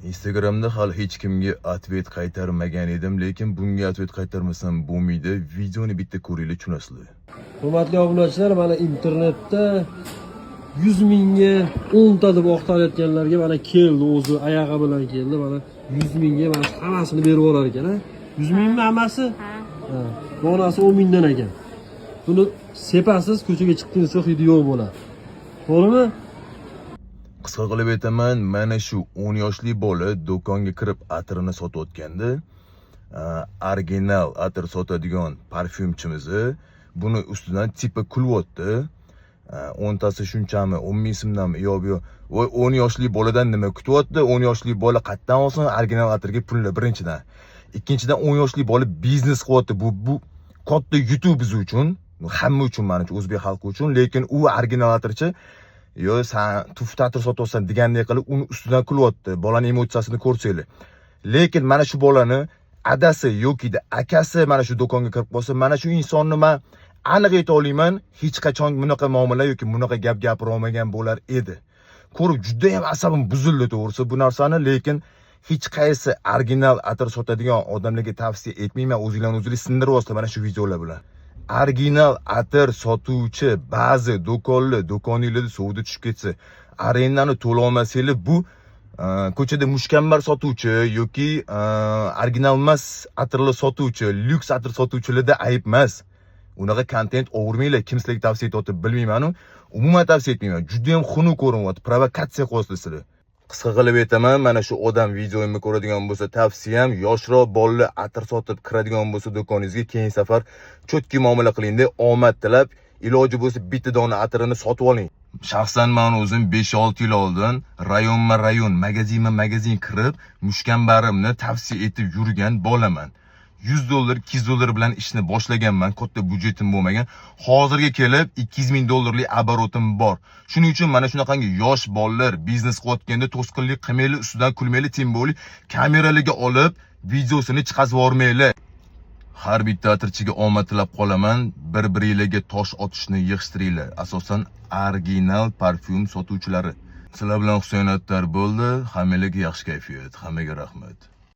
Instagramda hali hech kimga ответ qaytarmagan edim, lekin bunga ответ qaytarmasam bo'lmaydi. Videoni bitta ko'ringlar, tushunasizlar. Hurmatli obunachilar, mana internetda 100 mingga 10 ta deb oqtarayotganlarga mana keldi, o'zi oyog'i bilan keldi. Mana 100 mingga mana shu hammasini berib yuborar ekan, a? 100 mingmi hammasi? Ha. Ha. Donasi 10 mingdan ekan. Buni sepasiz, ko'chaga chiqdingiz, hidi yo'q bo'ladi. To'g'rimi? Qisqa qilib aytaman, mana shu 10 yoshli bola do'konga kirib atirini sotayotganda, original atir sotadigan parfyumchimizni buni ustidan типа kulyapti. 10 tasi shunchami, 10 ming so'mdanmi, yo'q bu yo'q. Voy, 10 yoshli boladan nima kutyapti? 10 yoshli bola qayerdan olsin original atirga pulni birinchidan. Ikkinchidan, 10 yoshli bola biznes qilyapti. Bu katta yutuq biz uchun, hamma uchun, manimcha, o'zbek xalqi uchun, lekin u original atirchi yo san туфта atir sotyapsan degandek qilib uni ustidan kulyapti. Bolani emotsiyasini ko'rsanglar. Lekin mana shu bolani adasi yoki akasi mana shu do'konga kirib qolsa, mana shu insonni man aniq ayta olaman, hech qachon bunaqa muomala yoki bunaqa gap gapira olmagan bo'lar edi. Ko'rib juda ham asabim buzildi to'g'risi bu narsani, lekin hech qaysi original atir sotadigan odamlarga tavsiya etmayman. O'zinglarni o'zinglar sindiryapsizlar mana shu videolar bilan. Original atir sotuvchi ba'zi do'konlar, do'koninglarda sovda tushib ketsa, arendani to'lolmasanglar, bu ko'chada mushkambar sotuvchi yoki original emas atirlar sotuvchi, lyuks atir sotuvchilarda ayb emas. Unaqa kontent ovurmanglar. Kim sizlarga tavsiya etyapti, bilmaymanu, umuman tavsiya etmayman. Juda ham xunuk ko'rinyapti, provokatsiya qilyapsizlar sizlar. Qisqa qilib aytaman, mana shu odam videomni ko'radigan bo'lsa, tavsiyam, yoshroq bolalar atir sotib kiradigan bo'lsa do'koningizga, keyin safar чётко muomala qilingda, omad tilab, iloji bo'lsa bitta dona atirini sotib oling. Shaxsan man o'zim 5-6 yil oldin rayonma rayon, magazinma magazin kirib, mushkambarimni tavsiya etib yurgan bolaman. 100 dollar, 200 dollar bilan ishni boshlaganman, katta byudjetim bo'lmagan. Hozirga kelib 200 ming dollarlik оборот im bor. Shuning uchun mana shunaqangi yosh bolalar biznes qilayotganda to'sqinlik qilmanglar, ustidan kulmanglar, тем более kameralarga olib videosini chiqazib yubormanglar. Har bitta atirchiga omad tilab qolaman. Bir-biringlarga tosh otishni yig'ishtiringlar. Asosan original parfyum sotuvchilari. Sizlar bilan Husayn Attar bo'ldi. Hammalarga yaxshi kayfiyat, hammaga rahmat.